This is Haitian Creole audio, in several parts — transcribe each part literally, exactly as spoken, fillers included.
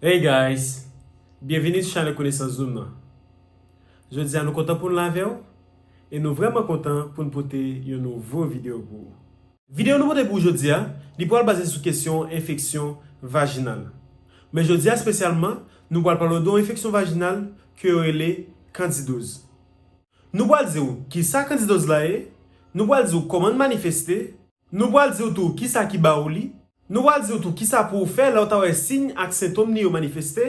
Hey guys! Byenvini sou chanèl Konesans Zoom nan. Jodi a nou kontan pou n la avè w e nou vrèman kontan pou n pote yon nouvo videyo pou ou. Videyo nou pote pou ou jodi a, li pral baze sou kesyon enfeksyon vajinal. Men jodi a espesyalman, nou pral pale w de yon enfeksyon vajinal ke yo rele kandidoz. Nou pral di w kisa kandidoz la ye, nou pral di w kòman l manifeste, nou pral di w tou kisa ki ba w li, nou pral di w tou kisa pou w fè lè w ta wè siy ak sentòm li yo manifeste,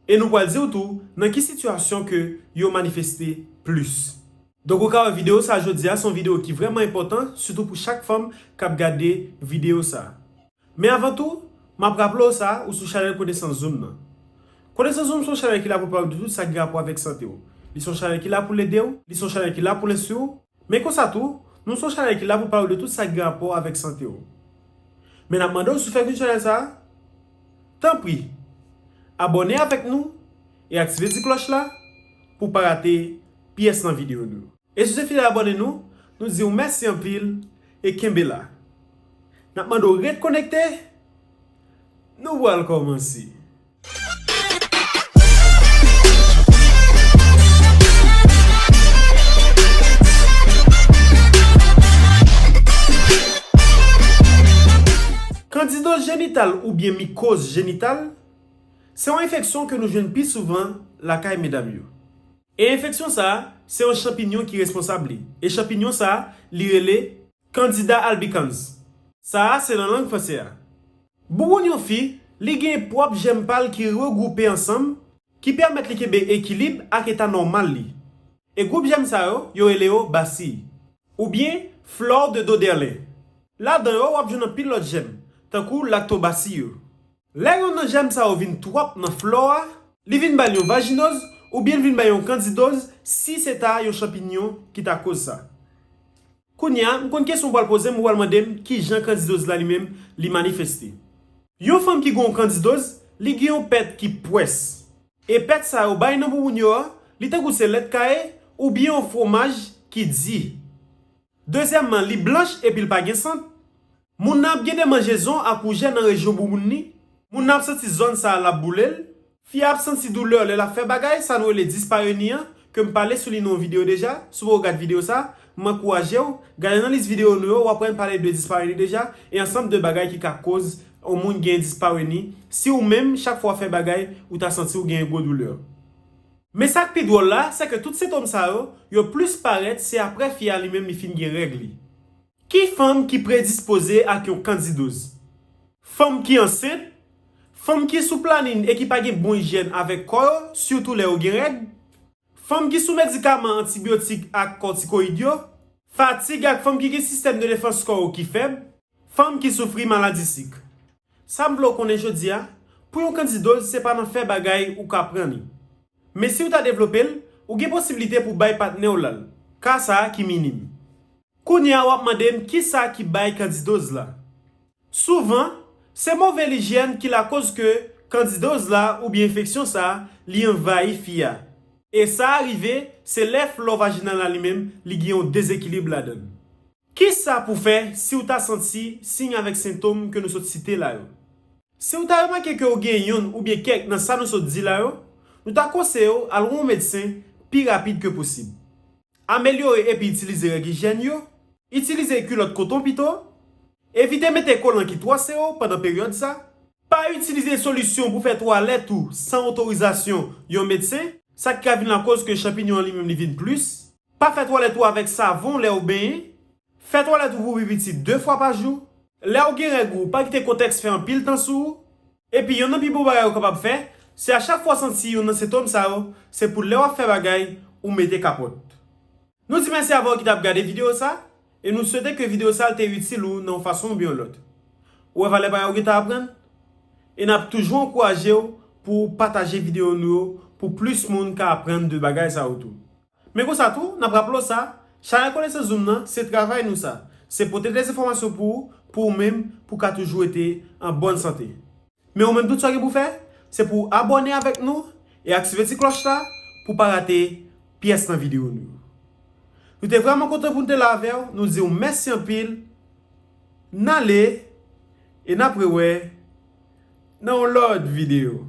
e nou pral di w tou nan ki sitiyasyon ke yo manifeste plis. Donk ou ka wè videyo sa a jodi a se yon videyo ki vrèman enpòtan, sitou pou chak fanm k ap gade videyo sa a. Men avan tou, m ap raple w sa, ou sou chanèl Konesans Zoom nan. Konesans Zoom se yon chanèl ki la pou l pale w de tout sa ki gen rapò avèk sante w. Li se yon chanèl ki la pou l ede w, li se yon chanèl ki la pou l enstwi w. Men konsa tou, nou se yon chanèl ki la pou l pale w de tout sa ki gen rapò avèk sante w. Men n ap mande w si w fèk vin chanèl sa a, tanpri, abòne avèk nou e aktive ti klòch la pou w pa rate pyès nan videyo nou yo. E si w se fidèl abòne nou, nou di w mèsi anpil e kenbe la. N ap mande w ret konekte, nou pral kòmanse. Kandidoz jenital oubyen mikoz jenital se yon enfeksyon ke nou jwenn pi souvan lakay medam yo. E enfeksyon sa a, se yon chanpinyon ki responsab li. E chanpinyon sa a, li rele Candida albicans. Sa a, se nan lang franse a. Bouboun yon fi, li gen pwòp jèm pa l ki regwoupe ansanm, ki pèmèt li kenbe ekilib ak eta nòmal li. E gwoup jèm sa yo, yo rele yo basiy, oubyen flore de Doederlein. Ladan yo, w ap jwenn anpil lòt jèm, tankou laktobaciy yo. Lè yonn nan jèm sa yo vin twòp nan flore a, li vin ba l yon vajinoz oubyen l vin ba l yon kandidoz si se ta yon chanpinyon ki ta koz sa. Kounye a, m konn kesyon w pral poze m, ou pral mande m kijan kandidoz la li menm li manifeste. Yon fanm ki gen yon kandidoz, li gen yon pèt ki pwès. E pèt sa yo bay nan bouboun yo a, li tankou se lèt kaye oubyen yon fwomaj ki di. Dezyèmman, li blanch epi l pa gen sant. Moun nan ap gen de manjezon ak woujè nan rejyon bouboun li. Moun nan ap santi zòn sa a l ap boule l. Fi a ap santi doulè lè l ap fè bagay, sa nou rele dispareni an, ke m pale sou li nan yon videyo deja. Si w poko gad videyo sa, m ankouraje w, gade nan lis videyo nou yo, w ap wè n pale de dispareni deja, e ansanm de bagay ki ka koz yon moun gen dispareni, si ou menm, chak fwa w ap fè bagay, ou ta santi w gen gwo doulè. Men sa k pi dwòl la, se ke tout sentòm sa yo, yo plis parèt se apre fi a li menm li fin gen règ li. Ki fanm ki predispoze ak yon kandidoz? Fanm ki ansent, fanm ki sou planin e ki pa gen bon ijyèn avèk kò yo, sitou lè yo gen règ, fanm ki sou medikaman antibyotik ak kòtikoyid yo, fatig ak fanm ki gen sistèm de defans kò yo ki fèb, fanm ki soufri maladi sik. Sa m vle w konnen jodi a, pou yon kandidoz se pa nan fè bagay ou ka pran li. Men si w ta devlope l, ou gen posiblite pou w bay patnè w la l. Ka sa a ki minim. Kounye a w ap mande m kisa ki bay kandidoz la. Souvan, se move lijyèn ki lakoz ke kandidoz la oubyen enfeksyon sa a, li anvayi fi a. E sa a rive, se lè flò vajinal la li menm, li gen yon dezekilib ladan l. Kisa pou fè si w ta santi siy avèk sentòm ke nou sot site la yo? Si w ta remake ke w gen yonn oubyen kèk nan sa nou sot di la yo, nou ta konseye w al wè yon medsen pi rapid ke posib. Amelyore epi itilize règ ijyèn yo, itilize kilòt koton pito, evite mete kolan ki twò sere w pandan peryòd sa, pa itilize solisyon pou fè twalèt ou san otorizasyon yon medsen, sa ki ka vin lakoz ke chanpinyon an li menm li vin plis, pa fè twalèt ou avèk savon lè w benyen, fè twalèt ou pou pi piti de fwa pa jou, lè w gen règ ou, pa kite kontèks fè anpil tan sou ou, epi yonn nan pi bon bagay ou kapab fè, se a chak fwa w santi youn nan sentòm sa yo, se pou lè w ap fè bagay, ou mete kapòt. Nou di mèsi avè w ki t ap gade videyo sa, e nou swete ke videyo sa te itil ou nan yon fason oubyen yon lòt. Ou wè valè bagay ou gentan aprann? E n ap toujou ankouraje w pou w pataje videyo nou yo pou plis moun ka aprann de bagay sa yo tou. Men konsa tou, n ap raple w sa, chanèl Konesans Zoom nan, se travay nou sa. Se pote de enfòmasyon pou ou, pou ou menm, pou w ka toujou rete an bòn sante. Men ou menm tout sa w gen pou w fè, se pou w abòne avèk nou e aktive ti klòch la pou w pa rate pyès nan videyo nou yo. Nou te vrèman kontan pou n te la avè w, nou di w mèsi anpil. N ale e n ap rewè nan yon lòt videyo.